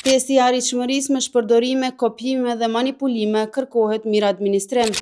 Testi i arritshmërisë me shpërdorime, kopjime dhe manipulime, kërkohet mirë-administrim.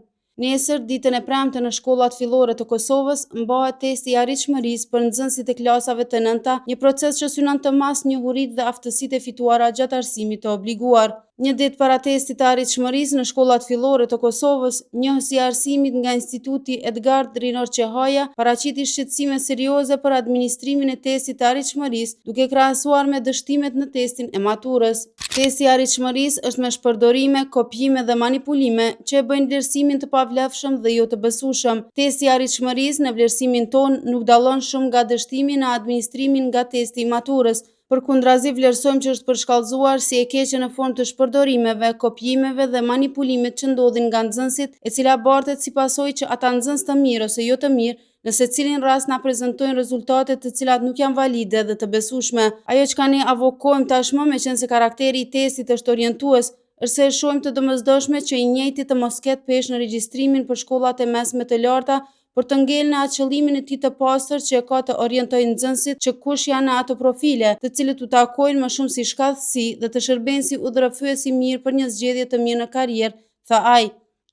Nesër, ditën e premte në shkollat fillore të Kosovës, mbahet testi i arritshmërisë për nxënësit e klasave të nënta, një proces që synon të masë njohuritë dhe aftësitë e fituara gjatë arsimit të obliguar. Një ditë para testit të arritshmërisë në shkollat fillore të Kosovës, njohësi i arsimit nga Instituti Edgard Rinor Qehaja paraqiti shqetësime serioze për administrimin e testit të arritshmërisë, duke krahasuar me dështimet në testin e maturës. Testi i arritshmërisë është me shpërdorime, kopjime dhe manipulime që e bëjnë vlerësimin të pavlefshëm dhe jo të besueshëm. Testi i arritshmërisë në vlerësimin tonë nuk dallon shumë nga dështimi në administrimin nga testi i maturës. Përkundrazi vlerësojmë që është përshkallëzuar si e keqe në formë të shpërdorimeve, kopjimeve dhe manipulimit që ndodhin nga nxënësit, e cila bartet si pasojë që ata nxënës të mirë ose jo të mirë, në secilin rast na prezantojnë rezultate të cilat nuk janë valide dhe të besueshme. Ajo çka ne avokojmë tashmë, meqenëse karakteri i testit është orientues, është se e shohim të domosdoshme që i njëjti të mos ketë peshë në regjistrimin për shkollat e mesme të larta, por të ngelë në atë qëllimin e tij të pastër që e ka të orientojë nxënësit që kush janë në ato profile, të cilët u takojnë më shumë si shkathtësi dhe të shërbejnë si udhërrëfyes i mirë për një zgjedhje të mirë në karrierë, tha ai.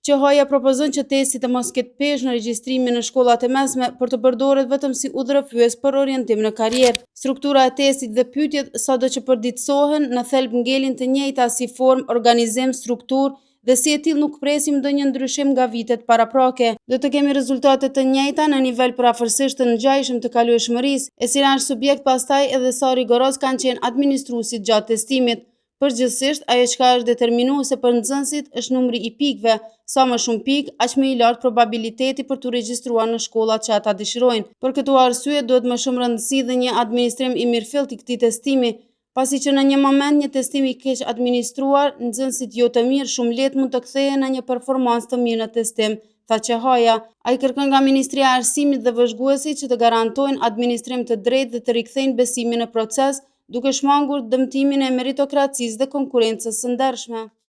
Qehaja propozon që testi të mos ketë peshë në regjistrimin në shkollat e mesme, por të përdoret vetëm si udhërrëfyes për orientim në karrierë. Struktura e testit dhe pyetjet, sado që përditësohen, në thelb ngelin të njëjta si formë, organizim, strukturë dhe si e tillë nuk presim ndonjë ndryshim nga vitet paraprake. Do të kemi rezultate të njëjta në nivel përafërsisht të ngjashëm të kalueshmërisë, e cila është subjekt pastaj edhe sa rigoroz kanë qenë administruesit gjatë testimit. Përgjithësisht, ajo çka është determinuese për nxënësit është numri i pikëve, sa më shumë pikë, aq më i lartë probabiliteti për t'u regjistruar në shkollat që ata dëshirojnë. Për këto arsye duhet më shumë rëndësi dhe një administrim i mirëfilltë i këtij testimi, pasi që në një moment një testim i keq administruar, nxënësit jo të mirë shumë lehtë mund të kthehen në një performancë të mirë në testim, tha Qehaja. Ai kërkon nga Ministria e Arsimit dhe vëzhguesit që të garantojnë administrim të drejtë dhe të rikthejnë besimin në proces, duke shmangur dëmtimin e meritokracisë dhe konkurrencës së ndershme.